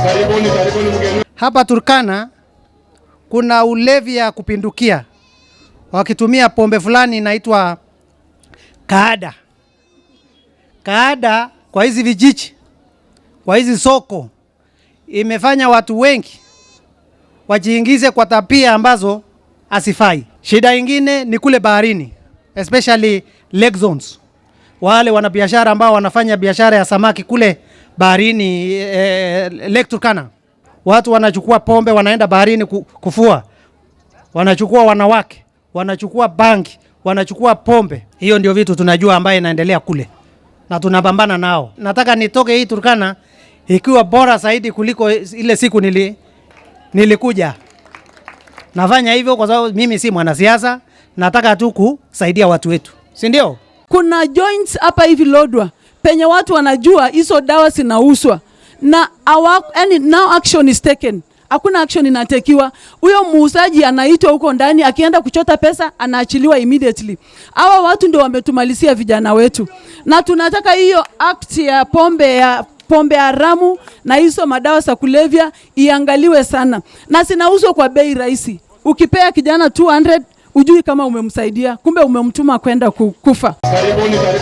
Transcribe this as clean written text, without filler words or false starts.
Karibuni, karibuni mgeni. Hapa Turkana kuna ulevi ya kupindukia, wakitumia pombe fulani inaitwa kaada. Kaada kwa hizi vijiji, kwa hizi soko, imefanya watu wengi wajiingize kwa tabia ambazo asifai. Shida ingine ni kule baharini, especially lake zones, wale wanabiashara ambao wanafanya biashara ya samaki kule baharini, Lake Turkana, watu wanachukua pombe wanaenda baharini kufua, wanachukua wanawake, wanachukua bangi, wanachukua pombe. Hiyo ndio vitu tunajua ambayo inaendelea kule na tunapambana nao. Nataka nitoke hii Turkana ikiwa bora zaidi kuliko ile siku nilikuja. Nafanya hivyo kwa sababu mimi si mwanasiasa, nataka tu kusaidia watu wetu, si ndio? Kuna joints hapa hivi Lodwar penye watu wanajua hizo dawa zinauzwa na awa, yani now action is taken. Hakuna action inatekiwa. Huyo muuzaji anaitwa huko ndani, akienda kuchota pesa anaachiliwa immediately. Hawa watu ndio wametumalizia vijana wetu, na tunataka hiyo act ya pombe haramu na hizo madawa za kulevya iangaliwe sana, na zinauzwa kwa bei rahisi. Ukipea kijana 200 ujui kama umemsaidia, kumbe umemtuma kwenda kufa. Karibuni, karibuni.